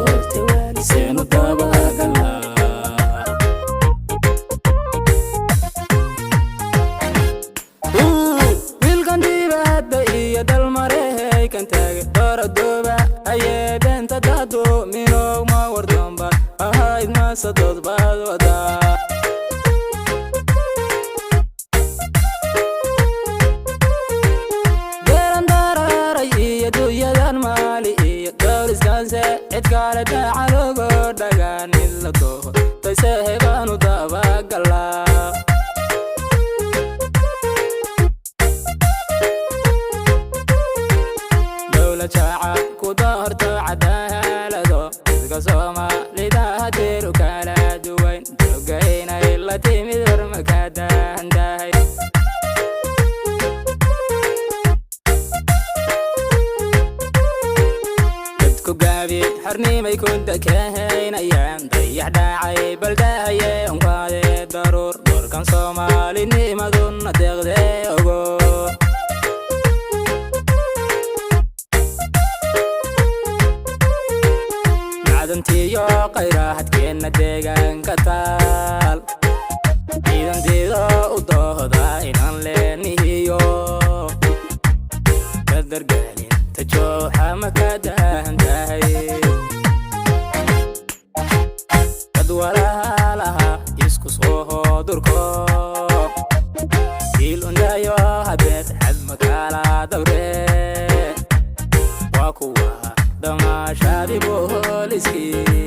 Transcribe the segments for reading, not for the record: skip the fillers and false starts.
Doortay seenu dabagalaa. Wiilkan dibadda iyo dalmarehaykan taagay dooradooba ayee beenta dadu minoog ma wardoonba ahayd masadood baad wadaa. Geeran daraaray iyo dunyadan maali iyo dowliskanse cid kale daacalogo dhagaan mid la dooho taysehe baanu dabagalaa. Dowlad shacab ku doorto cadaalado dadka Soomaalida hadeeru kala duwayn doga inay la timid horma ka daahantahay. Dadku gaabi xornimay ku dakahaynayaan dayax dhacay baldahaye unqaade daruur doorkan Soomaalinimaduna deeqdee ogo. Macdantiyo khayraadkeenna deegaanka taal ciidanteeda u dooda inaan leenihiyo kadargaalinta jooxa ma ka daahan tahay. Dad walaalaha isku soo hoodurko iil undayo hadeed xad makala dawre waa kuwa damaashaadi booliskii.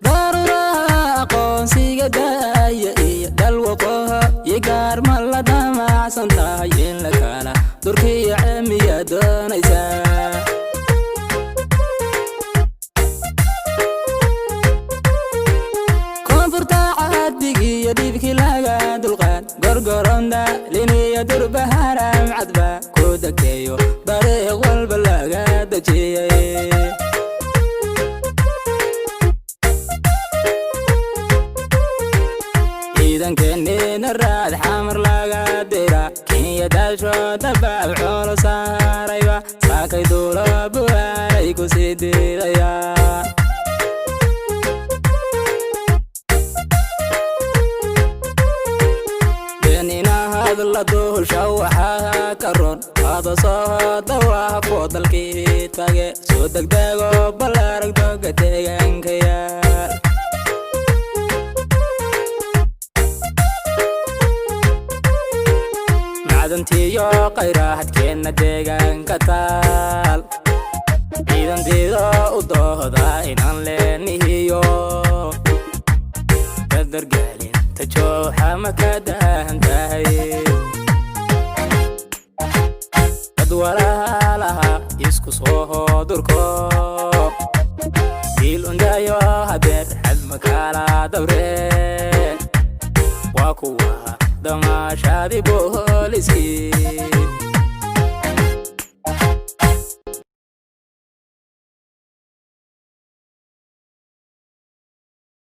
Daruuraha aqoonsiga daaya iyo dalwaqoha iyo gaarma la damacsan tahay in la kala durkiya cemiya doonaysaa. Koonfurta cadig iyo dhibkii laga dulqaad gorgoronda liniya durbaharam cadba ku degteeyo dariiq walba laga dejiyey. Ciidankeenina raad Xamar laga dira Kenya daasho dabaab xoolo saarayba saakay duulo buwaalay ku sii diidayaan. Beenina hadla duhusha waxaa ka ron hada soo dawaafo dalkii tage soo degdego balaarag doga deegaanka yaal. Macdantiyo khayraadkeenna deegaanka taal ciidanteeda u dooda inaan leenihiyo kadargaalinta jooxa ma ka daahan tahay. Dad walaalaha isku soo hoodurko iil undayo hadeer xad makala dawre waa kuwa damaashaadi booliskii.